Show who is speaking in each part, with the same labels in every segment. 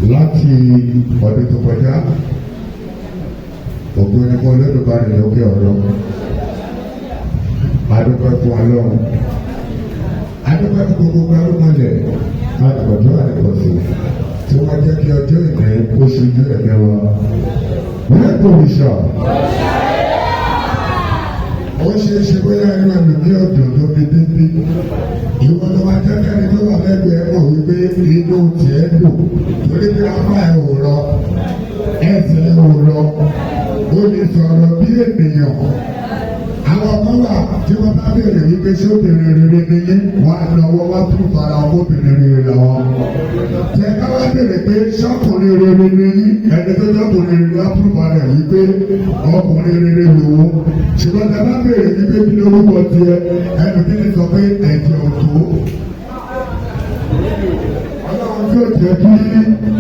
Speaker 1: Láti ọdún tó kọjá, ògo ni fún Olódùmarè lókè ọ̀rọ̀. Adúpẹ́ fún Ọlọ́run. Adúpẹ́ fún gbogbo gbárùmọ̀lẹ̀ àtọ̀dọ́ àtọ̀sí tí wọ́n jẹ́ kí ọjọ́ ìní kó ṣojú ẹ̀mí wa. Wọ́n kò rí. Ó ṣe é ṣe bóyá inú ẹlòmíì ọ̀dùn ló fi débí. Ìwọ ló máa jẹ́ kẹ́ni tó wà lẹ́gbẹ̀ẹ́ mọ̀ wípé inú tiẹ̀ dùn torí pé apá ẹ̀ ò rọ, ẹsẹ̀ ẹ̀ ò rọ, ó lè sọ̀rọ̀ bí ènìyàn. Àwọn kan wà tí wọ́n bá béèrè wípé ṣé obìnrin rere ni yín, wọ́n á lọ́wọ́ wá tún fara ọmọbìnrin rere lọ́wọ́. Tẹ ká wá béèrè pé ṣọ́kùnrin rere ni yín, ẹni tó jọ́kùnrin rere wá tún fara ẹ̀ wípé ọkùnrin rere lòun. Ṣùgbọ́n tẹ bá béèrè wípé kí lórúkọ tiẹ̀, ẹnu kí ni sọ pé ẹ̀jẹ̀ ò tó. Ọlọ́run yóò jẹ́ kí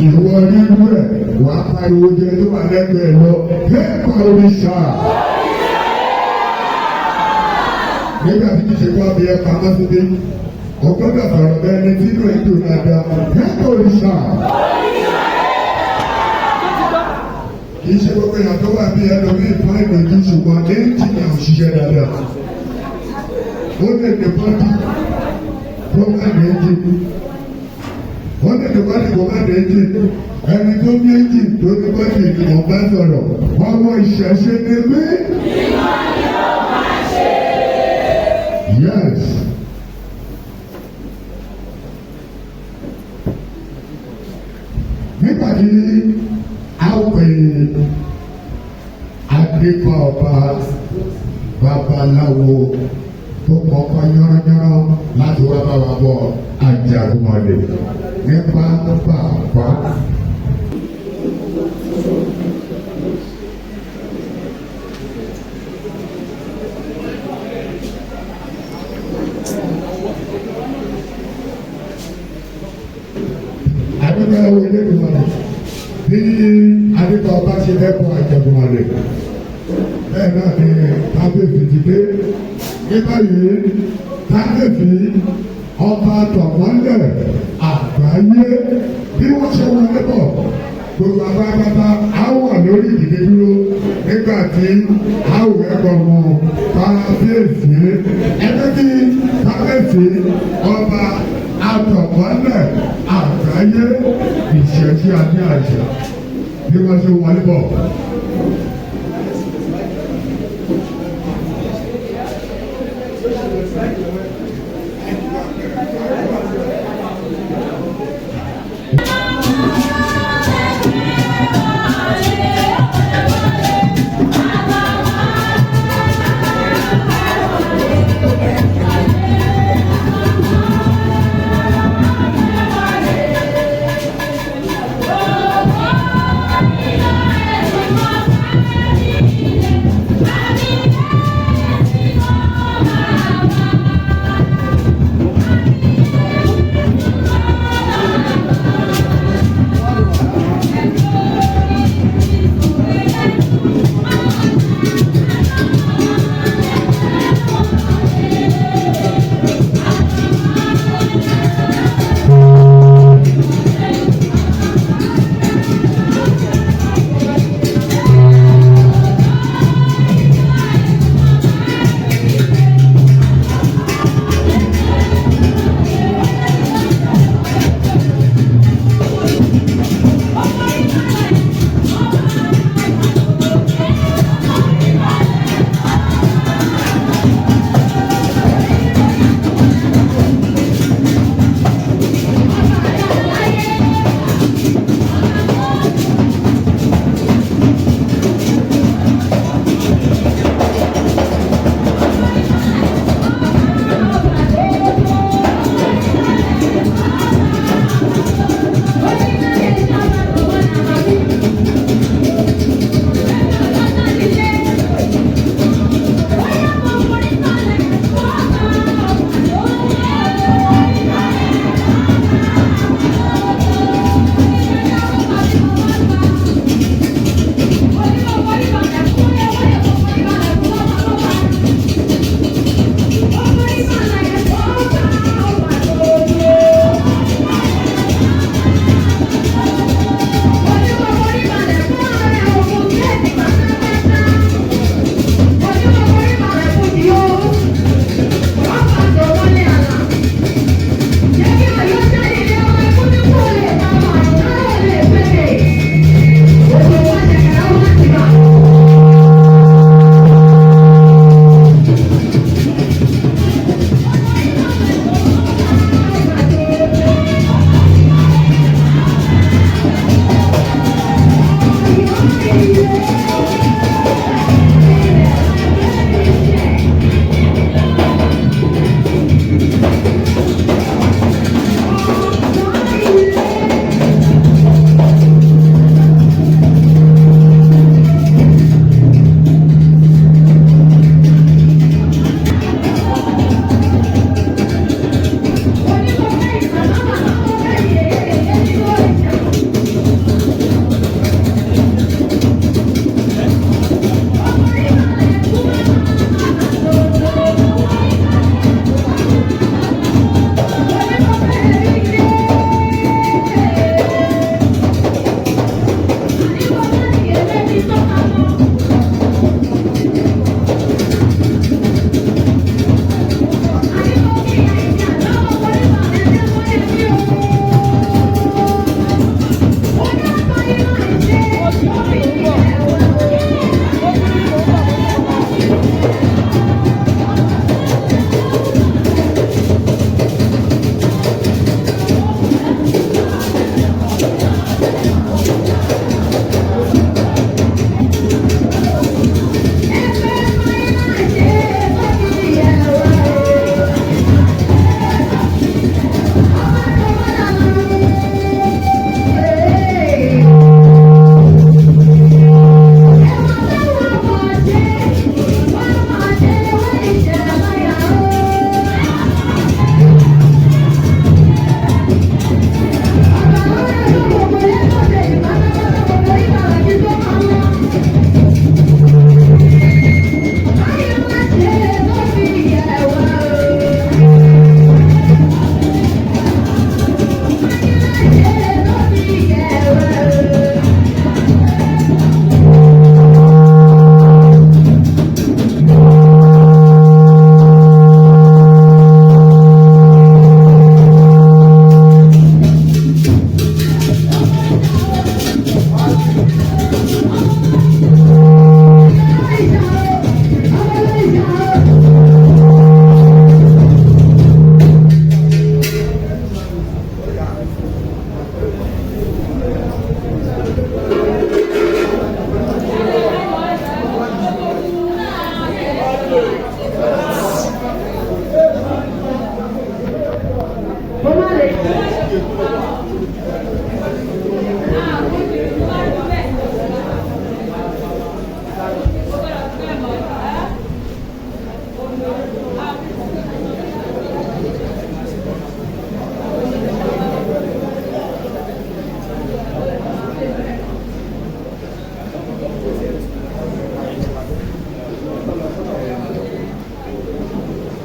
Speaker 1: ìwọ rírú ẹ̀ wàá pariwo jẹ tó wà lẹ́gbẹ̀ẹ́ lọ. Hẹ́pà òrìṣà. Nígbà tí kìí ṣe wá bí ẹ pamọ́ síbí, o gbọ́dọ̀ sọ̀rọ̀ bẹ́ẹ̀ ni tínú ẹ̀ dùn dáadáa. Hẹ́pà òrìṣà. Kìí ṣe gbogbo èèyàn tó wà bí ẹlòmíì fún ìlòjú ṣùgbọ́n ẹ́ńjìnì ò ṣiṣẹ́ dáadáa. Ó lè ní bọ́dì kó má ní ẹ́ńjìnì. Ó lè ní bọ́dì kó má ní ẹ́ńjìnì. Ẹni tó ní ẹ́ńjìnì tó ní bọ́dì ni mò ń bá sọ̀rọ̀. Ọmọ ìṣẹ̀ṣe ni mí. Yes. Nígbà tí a pè Adéfà ọba babaláwo tó kọ́kọ́ yánranyánran láti wá bá wa bọ Ajagunmọ̀lẹ̀ nípa bàbá. Adúgbò Elédùmarè bí Adéfà ọba ṣe fẹ́ bọ Ajagunmọ̀lẹ̀ bẹ́ẹ̀ náà ni kábíyèsí ti dé. Ní báyìí, kábíyèsí ọba tọ̀mọ́lẹ̀ àgbáyé bí wọ́n ṣe wọlé bọ̀, gbogbo abábábá á wà lórí ìdílé dúró nígbà tí a ò ẹ̀kọ́ wọn kábíyèsí. Ẹgbẹ́ bí kábíyèsí ọba àtọ̀mọ́lẹ̀ àgbáyé ìṣẹ̀ṣẹ̀ àti àṣà bí wọ́n ṣe wọlé bọ̀.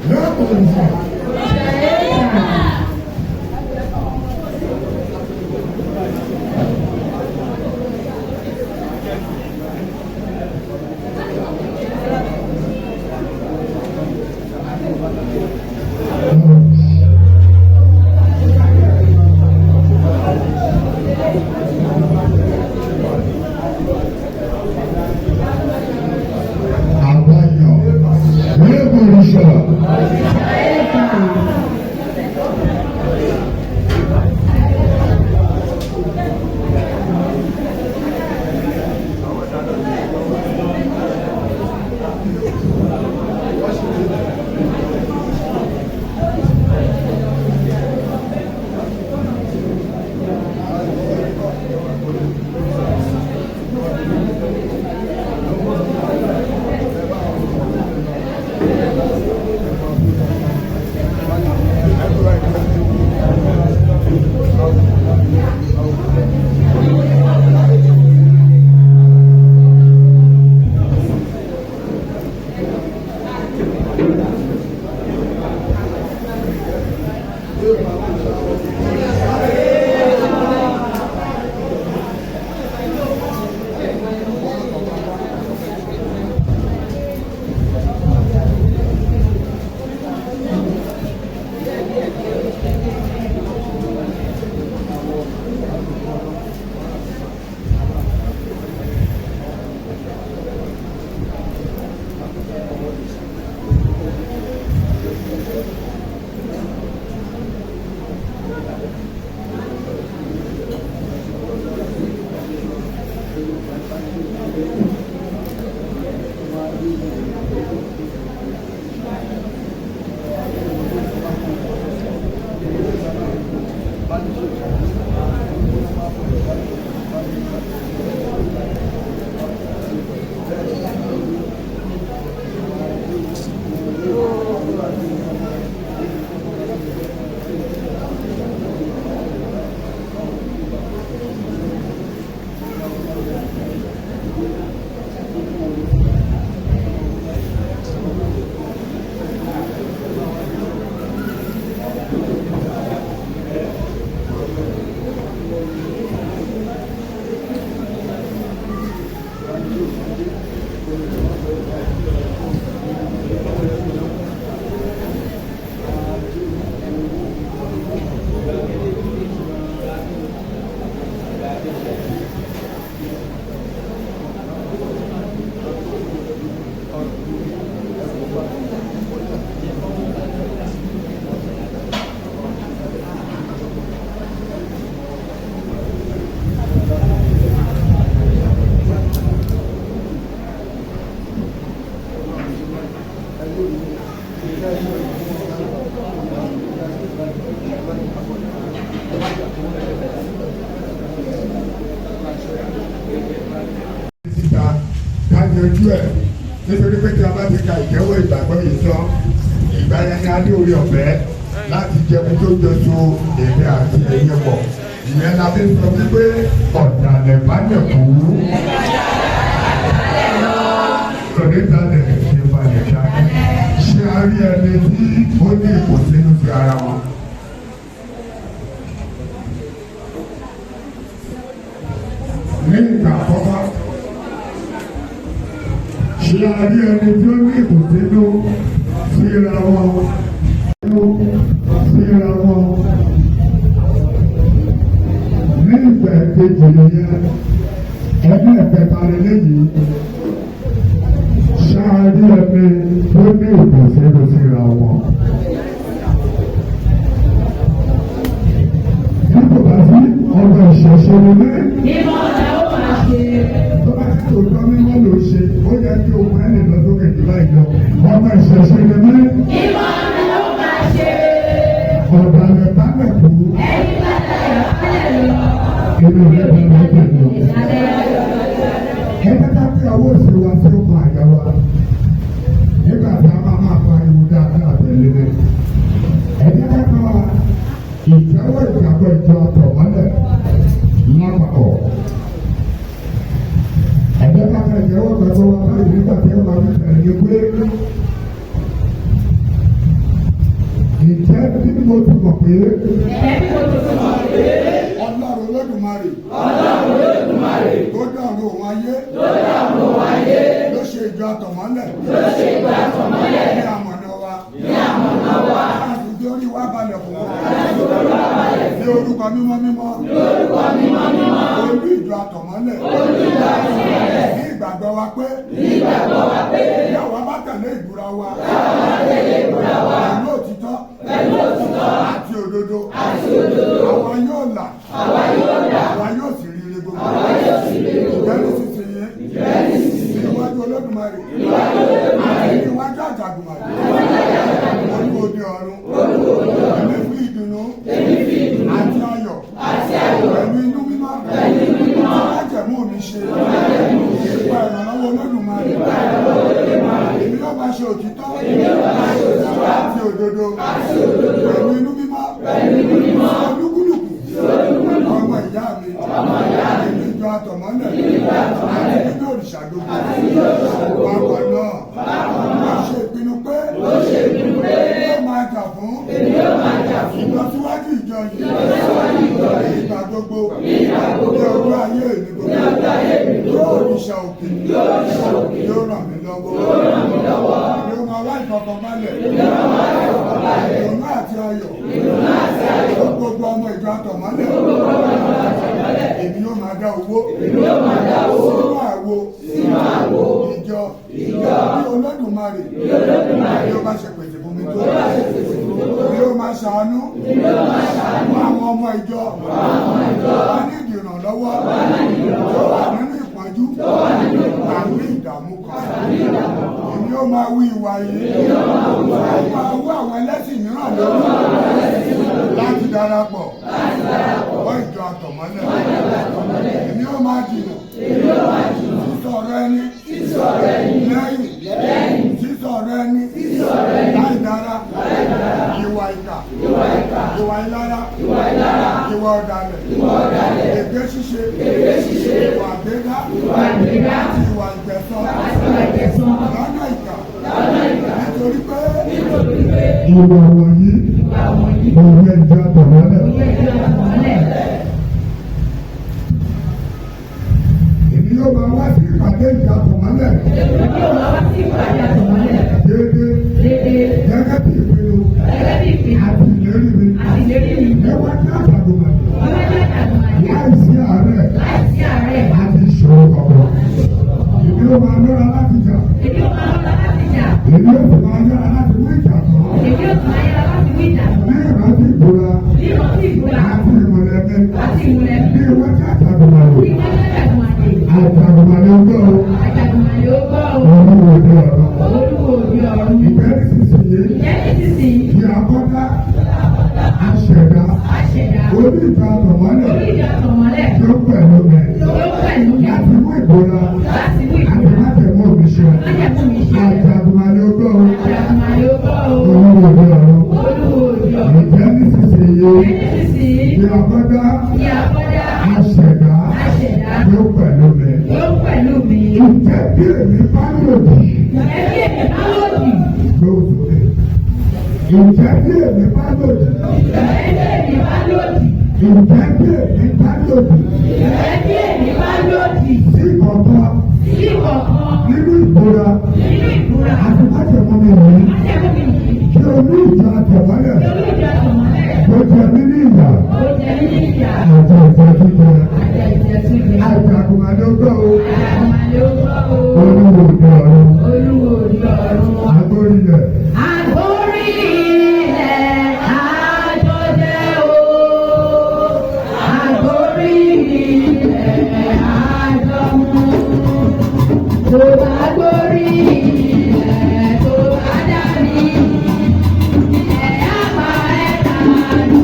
Speaker 1: Lọ́pọ̀ ìgbà. Àbáyọ̀ Lẹ́gbọ̀rìṣà. Síta ká yanjú ẹ̀, nítorí pé tí a bá ti ka ìjẹ́wọ́ ìgbàgbọ́ yìí tán, ìgbà yẹn ni a ní orí ọ̀fẹ́ láti jẹun tó jọ so èmi àti ẹ̀yin pọ̀. Ìyẹn la fi sọ wípé ọ̀dàlẹ̀ bá lẹ̀ kú onídàlẹ̀ ṣe balẹ̀ dání. Ṣé a rí ẹni tí ó ní ìkùnsínú sí ara wọn? Ní ìgbà àkọ́kọ́, ṣé a rí ẹni tí ó ní ìkùnsínú síra wọn síra wọn? Ní ìgbà kejì nìyẹn. Ẹlẹ́ẹ̀kẹta lélẹ́yìí, ṣé a rí ẹni tó ní ìkùnsínú síra wọn? Tí kò bá sí, ọmọ ìṣẹ̀ṣe ni mí.
Speaker 2: Mímọ́ la ó máa ṣe.
Speaker 1: Tó bá ti tòótọ́ mímọ́ ló ṣe, ó yẹ kí ohun ẹni lọ sókè jù báyìí lọ. Ọmọ ìṣẹ̀ṣe ni mí.
Speaker 2: Mímọ́ la ó máa ṣe.
Speaker 1: Ọ̀dàlẹ̀ bá lẹ̀ kú.
Speaker 2: Ẹni bá dayọ̀ bálẹ̀
Speaker 1: Inú
Speaker 2: Mi
Speaker 1: rẹ̀
Speaker 2: ò ní
Speaker 1: bá
Speaker 2: jalè,
Speaker 1: lọ́jọ́
Speaker 2: mi
Speaker 1: ìlú.
Speaker 2: ò ní jalè.
Speaker 1: Ẹ jẹ́ ká pé ọwọ́ òsì wa sí okùn àyà wa. Nígbà tí a máa máa pariwo dáadáa tẹ̀lé mi. Ẹ jẹ́ ká kọ́ ìjẹ́wọ́ ìgbàgbọ́ ìjọ àtọ̀mọ́lẹ̀ lápapọ̀. Ẹ jẹ́ ká kọ́ ìjẹ́wọ́ ìgbàgbọ́ wa báyìí nígbà tí ó máa ń tẹ̀lé ní pé ìjẹ́ bí mo ti mọ̀ pé
Speaker 2: Ǹjẹ́ bí mo ti mọ̀ pé
Speaker 1: Ọlọ́run Olódùmarè tó dá ọ̀run òun ayé ló ṣe ìjọ àtọ̀mọ́lẹ̀ ní àmọ̀nà wa láti gbé orí wa balẹ̀ fún wọn ní orúkọ mímọ́ mímọ́ olú ìjọ àtọ̀mọ́lẹ̀ ní ìgbàgbọ́ wa pé bí àwa bá tẹ̀lé ìbúra wa pẹ̀lú òtítọ́ àti òdodo àwa yóò là àwa yóò sì rí ire gbogbo ìjẹ́ nísinsìnyí níwájú Olódùmarè àti níwájú Àjàgùnmàrè olúwo ní ọ̀run èmi fi ìdùnnú àti ayọ̀ pẹ̀lú inú mímọ́ tí májẹ̀mú mi ṣe nípa ìrànlọ́wọ́ Olódùmarè èmi yóò máa ṣe òtítọ́ àti òdodo pẹ̀lú inú mímọ́ olúkúlùkù ọmọ ìyá mi èmi ìjọ àtọ̀mọ́lẹ̀ àti nínú òrìṣà gbogbo bákan náà mo ṣe ìpinnu pé yóò máa jà fún ìlọsíwájú ìjọ yìí ní ìgbà gbogbo ní ọjọ́ ayé mi gbogbo yóò òrìṣà òkè yóò ràn mí lọ́wọ́ yóò máa wá ìfọkànbalẹ̀ ìdùnnú àti ayọ̀ fún gbogbo ọmọ ìjọ àtọ̀mọ́lẹ̀ èmi yóò máa dá owó sínú àwo ìjọ bí Olódùmarè bí ó bá ṣe pèsè fún mi tó bí ó máa ṣàánú fún àwọn ọmọ ìjọ wá ní ìdìrànlọ́wọ́ tó wà nínú ìpọ́njú tàbí ìdààmú kan èmi ó máa wí ìwà yìí ó máa wú àwọn ẹlẹ́sìn mìíràn lórí láti darapọ̀ mọ́ ìjọ àtọ̀mọ́lẹ̀ èmi ó máa jìnà sísọ̀rọ̀ ẹni lẹ́yìn sísọ̀rọ̀ ẹni láì dára ìwà ìkà ìwà ìlara ìwà ọ̀dàlẹ̀ èké ṣíṣe ìwà àgbéga àti ìwà ìgbẹ̀san lọ́nà ìkà nítorí pé ìwà wọ̀nyí òun ẹ̀jẹ̀ àtọ̀mọ́lẹ̀. Èmi yóò máa wá sí ìpàdé ìjọ àtọ̀mọ́lẹ̀
Speaker 2: Èmi yóò máa wá sí ìpàdé àtọ̀mọ́lẹ̀
Speaker 1: déédéé
Speaker 2: déédéé
Speaker 1: gẹ́gẹ́ bí ìpinnu
Speaker 2: gẹ́gẹ́ bí ìpinnu
Speaker 1: àti ìlérí mi
Speaker 2: àti ìlérí mi.
Speaker 1: níwájú Àjàgùnmàrè
Speaker 2: Níwájú Àjàgùnmàrè
Speaker 1: láìsí àárẹ̀
Speaker 2: láìsí àárẹ̀.
Speaker 1: àti ìṣòro kankan. Èmi yóò máa lọ́ra láti jà.
Speaker 2: Èmi yóò máa lọ́ra láti jà.
Speaker 1: Èmi yóò sì máa yára láti mú ìjà tán.
Speaker 2: Èmi yóò sì máa yára láti mú ìjà tán.
Speaker 1: Ní ìrántí ìbúra
Speaker 2: Ní ìrántí ìbúra
Speaker 1: àti ìmọ̀lẹ̀ mi
Speaker 2: àti ìmùlẹ̀ mi.
Speaker 1: ní iwájú Àjàgùnmàrè.
Speaker 2: Níwájú Àjàgùnmàrè.
Speaker 1: Àjàgùnmàrè ń gbọ́ o.
Speaker 2: Àjàgùnmàrè ó gbọ́ o.
Speaker 1: Olúwo ní ọ̀run.
Speaker 2: Olúwo òde ọ̀run.
Speaker 1: Ìfẹ́ nísinsìnyí
Speaker 2: Ìjẹ́ nísinsìnyí
Speaker 1: kí akọ́dá aṣẹ̀dá
Speaker 2: aṣẹ̀dá
Speaker 1: orí ìjọ àtọ̀mọ́lẹ̀
Speaker 2: orí ìjọ àtọ̀mọ́lẹ̀
Speaker 1: tó pẹ̀lú mi
Speaker 2: tó pẹ̀lú mi
Speaker 1: láti mú ìbúra
Speaker 2: láti mú
Speaker 1: àti
Speaker 2: ìbúra
Speaker 1: májẹ̀mú mi ṣẹ.
Speaker 2: májẹ̀mú mi ṣẹ.
Speaker 1: Àjàgùnmàrè ó gbọ́ o.
Speaker 2: Àjàgùnmàrè ó gbọ́ o.
Speaker 1: Olúwo ní ọ̀run.
Speaker 2: Olúwo òde ọ̀run.
Speaker 1: Ìjẹ́ nísinsìnyí
Speaker 2: Ìjẹ́ nísinsìnyí
Speaker 1: kí akọ́dá
Speaker 2: kí akọ́dá
Speaker 1: aṣẹ̀dá
Speaker 2: aṣẹ̀dá
Speaker 1: tó pẹ̀lú mi.
Speaker 2: tó pẹ̀lú mi.
Speaker 1: Ìjẹ́ bí èmi bá lòdì
Speaker 2: Ìjẹ́ bí èmi bá lòdì.
Speaker 1: lóhùn sókè. Ìjẹ́ bí èmi bá lòdì.
Speaker 2: Ìjẹ́ bí èmi bá lòdì.
Speaker 1: Ìjẹ́ bí èmi bá lòdì
Speaker 2: Ìjẹ́ bí èmi bá lòdì.
Speaker 1: sí kọ̀ọ̀kan
Speaker 2: Sí kọ̀ọ̀kan
Speaker 1: nínú ìbúra
Speaker 2: nínú ìbúra
Speaker 1: àti májẹ̀mú mi yìí
Speaker 2: májẹ̀mú mi yìí.
Speaker 1: kí olú ìjọ àtẹ̀mọ́lẹ̀
Speaker 2: Olú ìjọ àtọ̀mọ́lẹ̀
Speaker 1: tó jẹ mí ní ìyà
Speaker 2: ó jẹ mí ní ìyà
Speaker 1: àti ìjẹ jíjẹ.
Speaker 2: àti ìjẹtújẹ.
Speaker 1: Àjàgùnmàrè ó gbọ́ o.
Speaker 2: Àjàgùnmàrè ó gbọ́ o.
Speaker 1: Olúwo òde ọ̀run.
Speaker 2: Olúwo òde ọ̀run.
Speaker 1: Agbórílẹ̀.
Speaker 2: Àgbórí ilẹ̀ àjọjẹ o. Àgbórí ilẹ̀ àjọmú. Tó bá gbórí ilẹ̀ tó bá dání. Ilẹ̀ á pa ẹ́ dànù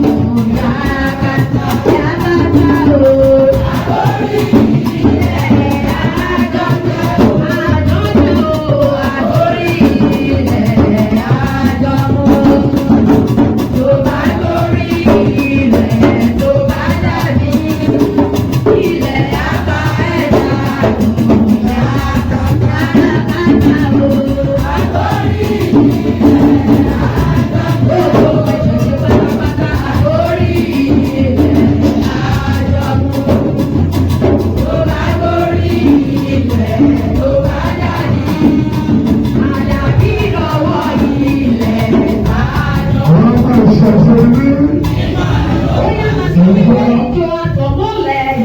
Speaker 2: yàkàtà yàkàtà o.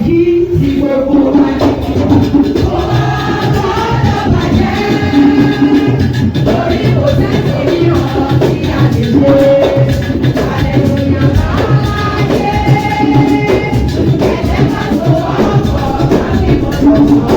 Speaker 2: yìí ti gbogbo wa ni. Kò gbọ́dọ̀ bàjẹ́, torí kò sẹ́ni mìíràn tí a lè ṣe. Hallelujah, máa ṣe. Ẹ jẹ́ ká so ọkọ̀ ká fi mọ̀ lọ́kàn.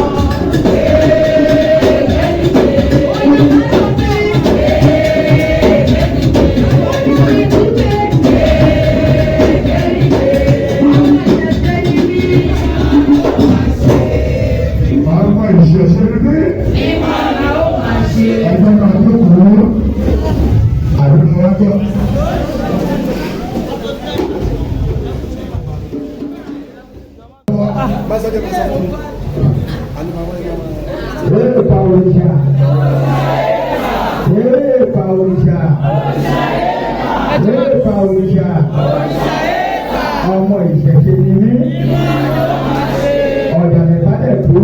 Speaker 1: Ọmọ ìṣẹ̀ṣe rí ẹgbẹ́ kan tó kù ú àdúgbò wọn gbọ́. Epa òrìṣà, epa òrìṣà, epa òrìṣà, ọmọ ìṣẹ̀ṣe ni mí, ọ̀dàlẹ̀ balẹ̀ kú,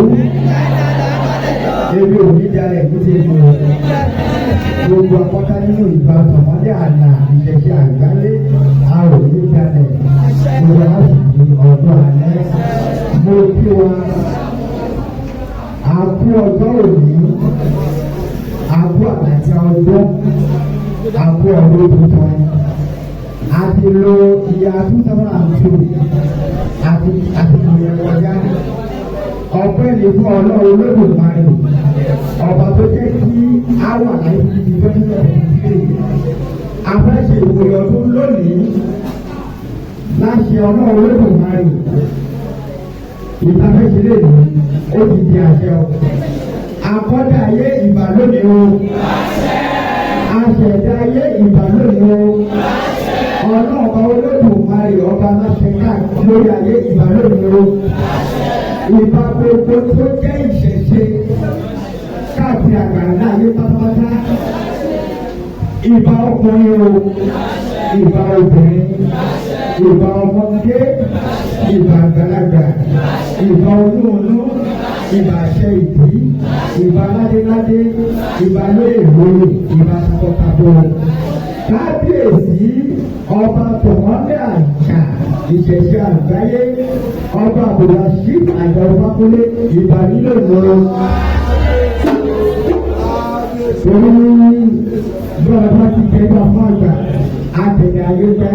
Speaker 1: ebi ò ní dalẹ̀ ní tèmi o. Gbogbo apáta nínú ìgbà tọ̀mọ́lé àlà ìṣẹ̀ṣe àgbáyé, a ò ní dalẹ̀, gbogbo a sì di ọ̀dọ́ alẹ́. Mo kí wa, a kú ọjọ́ òní, a kú àlàjá ọdún, a kú ọdún tuntun. A ti lo ìyá 2002 àti ìyẹn kọjá. Ọpẹ́ ni fún Ọlọ́run Olódùmarè, ọba tó jẹ́ kí á wà láyé títí 2023. A fẹ́ ṣe ìwòye ọdún lónìí láṣẹ Ọlọ́run Olódùmarè. Ìtafẹ́ṣe lè ní ó ti di àṣẹ o. Akọ́dá ayé ìbà lónìí o. Aṣẹ̀dá ayé ìbà lónìí o. Ọlọ́ọ̀ba Olódùmarè ọba aláṣẹ káàkiri lórí ayé ìbà lónìí o. Ìbà gbogbo tó jẹ́ ìṣẹ̀ṣe káàkiri àgbàlá ayé pátápátá. Ìbà ọkùnrin o, ìbà obìnrin, ìbà ọmọdé, ìbà àgbàlagbà, ìbà olóòló, ìbà àṣẹ ìdí, ìbà ládéládé, ìbà lóyè lóyè, ìbà takọtabo. Kábíyèsí ọba Tọ̀mọ́lé Àjà ìṣẹ̀ṣe àgbáyé, ọba Abdulrasheed Àjàó Fákúnlé, ìbà nílò ìmọ̀ràn. Torí bọ́lá bá ti kẹjọ fún àgbà, àtẹ̀lé ayé pẹ́.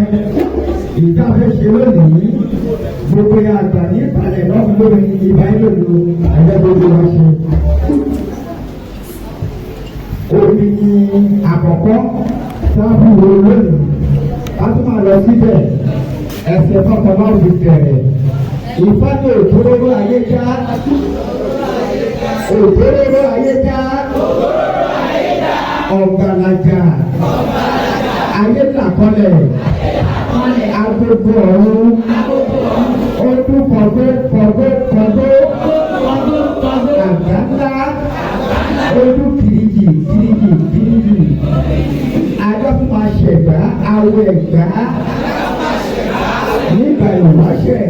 Speaker 1: Ìta fẹ́ ṣe lónìí, gbogbo ya àgbà ní ìpàlẹ̀ lọ́fún lórí ìbá ìlòlò ẹgbẹ́ gbogbo wa ṣe. Omi ni àkọ́kọ́ sáfù wo lónìí, a tún máa lọ síbẹ̀, ẹsẹ̀ fọ́kàn máa fi bẹ̀rẹ̀. Ìfádò òtóróró ayé já, òtóróró ayé já, ọ̀gbàlàjà, ayé làkọlẹ̀, agogo ọ̀run, ọdún kọ̀gbó kọ̀gbó kọ̀gbó, àgbà ńlá, ọdún kìrìjì kìrìjì kìrìjì, adọ́fún aṣẹ̀gbá, awọ ẹ̀gbá, nígbà ìwáṣẹ̀,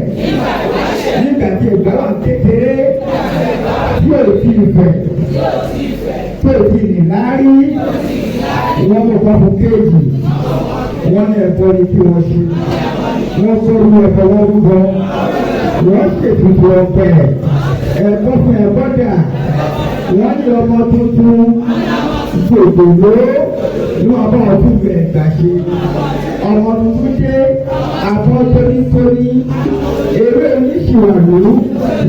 Speaker 1: nígbà tí ẹ̀gbá wà kékeré, tí ò tí ì fẹ̀, tí ò tí ì níláárí, wọ́n mú kọ́pù kéèjì, wọ́n ní ẹ̀bọ ni kí wọ́n ṣe, wọ́n sọ̀rọ̀ ẹ̀bọ wọ́n rúbọ, wọ́n ṣètùtù ọ̀pẹ, ẹ̀bọ fún ẹ̀bọ dà, wọ́n ní ọmọ tuntun gbòdòwó ní wọn bá ọdún rẹ̀ gbà ṣe. Ọmọ tuntun dé abọ́ tónítóní, eré oníṣìwàlú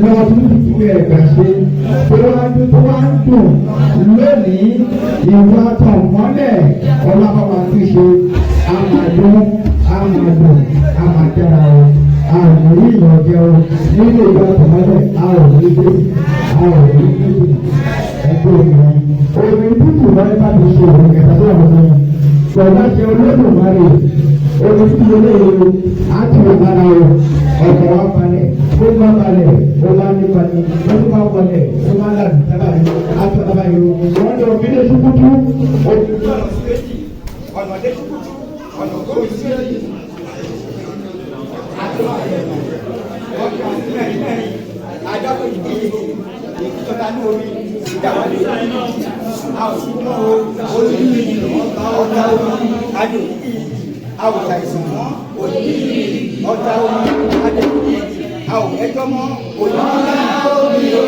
Speaker 1: ní ọdún tuntun rẹ̀ gbà ṣe. Tó wá dún tó wá ń dùn lónìí, ìwà tọ̀mọ́lẹ̀ ọlọ́pàá tún ṣe. Àmàdún àmàdùn àmàdára o, àmì ìyànjẹ o, nínú ìwà tọ̀mọ́lẹ̀ a ò ní dé, a ò ní dé ẹgbẹ́ obìnrin. Omi tútù lọ́ní bá ti ṣe òun kẹta tó wà lọ́wọ́ yẹn. Pẹ̀lú àṣẹ Olódùmarè, omi tútù lóye o, á ti wà lára o, ọkọ̀ wa balẹ̀, ó má balẹ̀, ó má nípa ni, ó má wọlẹ̀, ó má lànà sábà yìí, á tọ́ sábà yìí o. Wọ́n ní omi lé ṣúkútú, omi
Speaker 3: ọ̀nà sí méjì, ọ̀nà dé ṣúkútú, ọ̀nà gómìnà sí méjì. Ọjọ́ mẹ́rin mẹ́rin, adágún ìdíyege, ìkíjọba ní omi, ìdáwà ní omi, a ò sí mọ́ o, olùdíje, ọ̀tá omi, adé òkìkí, a ò ṣàìsàn mọ́, òdìdí, ọ̀tá omi, adé òkìkí, A ò ẹjọ́ mọ́ òyìnbó.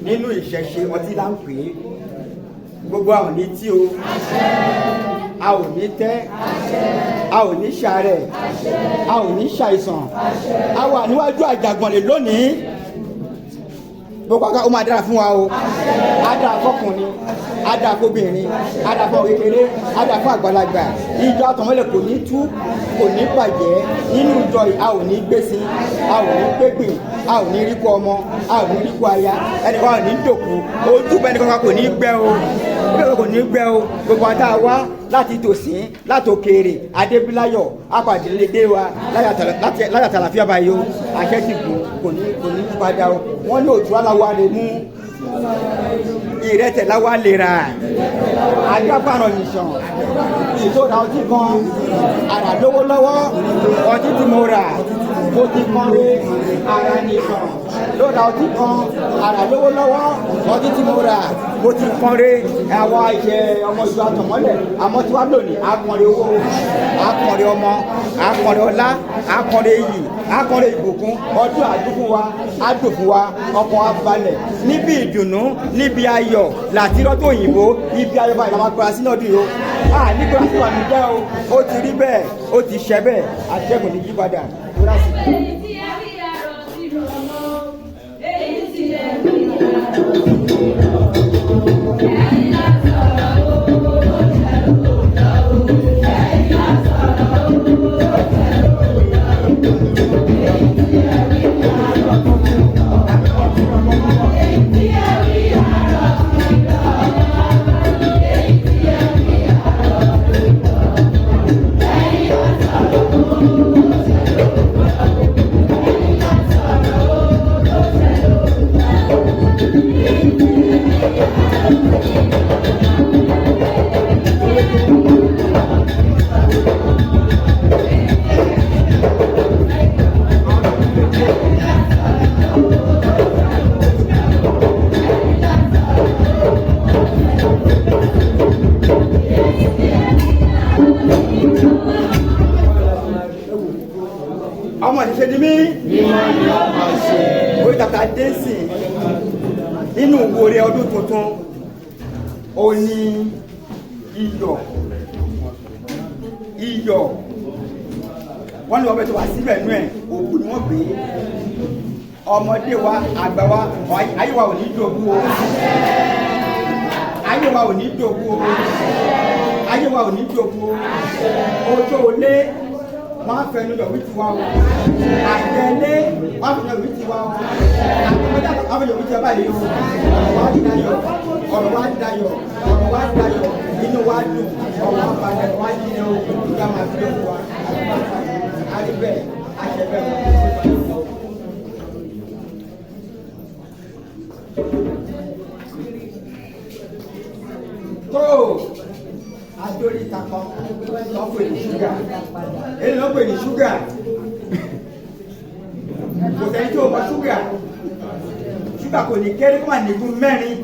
Speaker 3: Nínú ìṣẹ̀ṣe, ọtí là ń pè é. Gbogbo a ò ní tí o, a ò ní tẹ́, a ò ní ṣàárẹ̀, a ò ní ṣàìsàn. A wà níwájú Àjàgbọ̀nlé lónìí. Gbogbo àgbà, ó máa dára fún wa o. Á dára fọkùnrin, á dára fóbìnrin, á dára fún kékeré, á dára fún àgbàlagbà. Ìjọ àtọ̀mọ́lẹ̀ kò ní tú, kò ní bàjẹ́. Nínú ìjọ yìí, a ò ní gbèsè, a ò ní gbégbìn, a ò ní ríkú ọmọ, a ò ní ríkú aya, ẹnìkan ò ní dòkú, ojú bẹ́ẹ̀ nìkan kò ní gbẹ o, ojú kò ní gbẹ o. Gbogbo àwọn tá a wá láti tòsí, láti òkèèrè, Adébíláyọ̀ apàdélédé wa láyà tàlàfíà báyìí o. Àṣẹ ti gùn, kò ní padà o. Wọ́n ní òtún aláwa lè mú ìrẹtẹ̀ láwa lè rà agbábàrọ̀ nìṣàn ìṣòro ọtí kan àrà lówó lọ́wọ́. Ọtí tí mo rà, mo ti kan re ara nìṣàn lóra. Ọtí kan àrà lówó lọ́wọ́, ọtí tí mo rà, mo ti kan re. Àwọn ìṣe ọmọ ìjọ àtọ̀mọ́lẹ̀ àmọ́ tí wàá lónìí, akànre owó, akànre ọmọ, akànre ọlá, akànre iyì, akànre ìbùkún. Ọdún àdúgbò wa á dùn fún wa, ọkàn wa balẹ̀ níbi ìdùnnú, níbi ayọ̀ láti rọ́tò òyìnbó. Ibi ayọ̀ báyìí la máa gbára sínú ọdún yìí o. A nígbà tí wà ní jẹ́ o. Ó ti rí bẹ́ẹ̀, ó ti ṣẹ bẹ́ẹ̀, àṣẹ́gun ní yípadà tó lásìkò.
Speaker 2: Èyí tí ẹ rí àrọ̀ sí rọ̀ mọ́, èyí tí ẹ rí àrọ̀ sí rọ̀ mọ́. Ẹ̀yin lá sọ̀rọ̀ o, ó jẹ́ lóòótọ́ o. Ẹ̀yin lá sọ̀rọ̀ o, ó jẹ́ lóòótọ́ o. Èyí tí ẹ rí àrọ̀ sí rọ̀ mọ́. Èyí tí ẹ rí àrọ̀ sí rọ̀ mọ́. Èyí tí ẹ rí àrọ̀ sí rọ̀ mọ́. Ẹ̀yin lá sọ̀rọ̀ o, ó jẹ́ lóòótọ́ o. Ẹ̀yin lá sọ̀rọ̀ o, ó jẹ́ lóòótọ́ o. Èyí tí ẹ rí àrọ̀ sí rọ̀ mọ́.
Speaker 3: Ọmọ ìṣe ni mí orí tata dẹ́sìn nínú ìwòrè ọdún tuntun, ó ní iyọ̀. Iyọ̀, wọ́n ní ọbẹ̀ tó wà síbẹ̀ nú ẹ̀, òkú ni wọ́n gbé. Ọmọdé wa, àgbà wa, ayé wa ò ní dògbú o, ayé wa ò ní dògbú o, ayé wa ò ní dògbú o. Ojú olé, wọ́n á fẹnu yọ̀ wí tiwa o. Àjẹlé, wọ́n á fẹnu yọ̀ wí tiwa o. Àtọmọdé, wọ́n á fẹnu yọ̀ wí tiwa báyìí o. Ọ̀rọ̀ wa dayọ̀, ọ̀rọ̀ wa dayọ̀, ọ̀rọ̀ wa dayọ̀. Inú wa dùn, ọ̀rọ̀ wa balẹ̀, wa jíire o. Ìgbà máa fi lóko wa àrí bẹ́ẹ̀, àṣẹ bẹ́ẹ̀. Tó adórí takọ lọ́pọ̀ ní ṣúgà, èyí lọ́pọ̀ ní ṣúgà. Kò sẹ́ni tí o mọ ṣúgà. Ṣúgà kò ní kéré kó má ní igun mẹ́rin.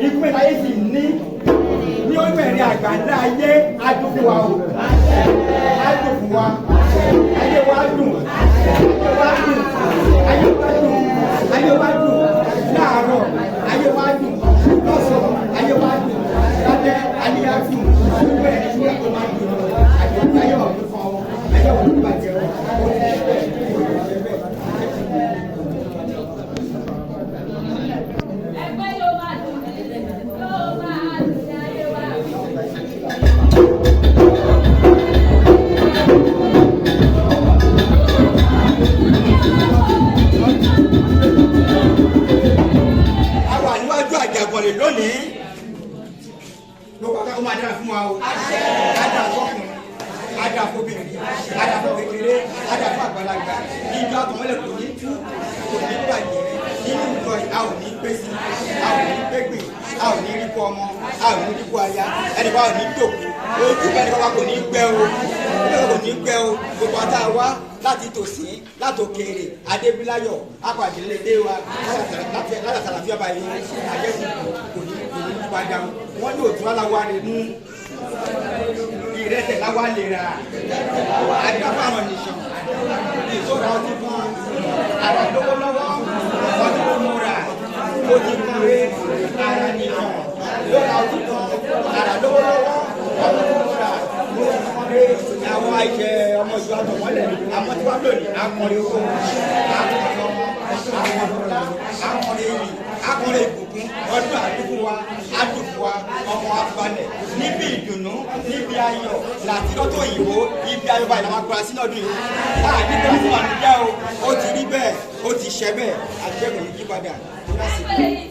Speaker 3: Igun mẹ́rin ayé sì ní ó mẹ́rin àgbà ńlá ayé. Adùn fún wa o, adùn fún wa. Ayé wa dùn, ayé wa dùn, ayé wa dùn, ayé wa dùn láàárọ̀, ayé wa dùn lọ́sàn-án, ayé wa dùn lálẹ́, ayé wa dùn. Gbogbo ẹ̀ ṣúgà tó máa dùn àti ayé wa ò ní fún ọ, ayé wa ò ní bàjẹ́ o. Ó ti ṣe bẹ́ẹ̀, ó ti ṣe bẹ́ẹ̀.
Speaker 2: Ẹgbẹ́ yóò máa dùn ní, yóò máa dùn ní ayé wa.
Speaker 3: A wà níwájú Àjàgbọ̀nlé lónìí. Gbogbo akẹ́kọ̀ọ́, máa dára fún wa o. Á dára fọkùnrin, á dára fóbìnrin, á dára fún kékeré, á dára fún àgbàlagbà. Ìjọ àtọ̀mọ́lẹ̀ kò ní tú, kò ní bàjẹ́. Nínú ìjọ yìí, a ò ní gbé sí, a ò ní gbégbìn. A ò ní rí kú ọmọ, a ò ní rí kú aya, ẹnì kan ò ní dòkú, ojú ẹnì kan kò ní gbẹ o, ojú kò ní gbẹ o. Gbogbo ata wa láti tòsí látòkèrè Adébíláyọ̀ apàdélédé wa láti àlàáfíà báyìí àjẹsí kò ní padà. Wọ́n ní òtún aláwa rẹ̀ mú ìrẹsẹ̀ láwa lè rà àdúrà àwọn nìṣàn ìṣòro ọtí kan ara lówó lọ́wọ́ ọtí tó múra ó ti kúre ara nìṣàn lóra ọtí kan ara lówó lọ́wọ́ ọtí tó múra ó ti kúre. Àwọn àìṣe ọmọ ìjọ àtọ̀mọ́lẹ̀ àwọn tí wọ́n lò ní akọrin owó, akọrin ọmọ, akọrin ọlá, akọrin iyì, akọrin ìbùkún. Ọdún àdúgbò wa àdúgbò wa ọmọ abalẹ̀ níbi ìdùnnú níbi ayọ̀ láti lọ́tọ̀ òyìnbó ibi ayọ̀ báyìí làwọn akọrin sínú ọdún yìí. Láà nígbà tí wàá níjà o, ó ti rí bẹ́ẹ̀, ó ti ṣẹ bẹ́ẹ̀, àjẹkùn yìí padà.
Speaker 2: Ẹgbẹ́ yìí.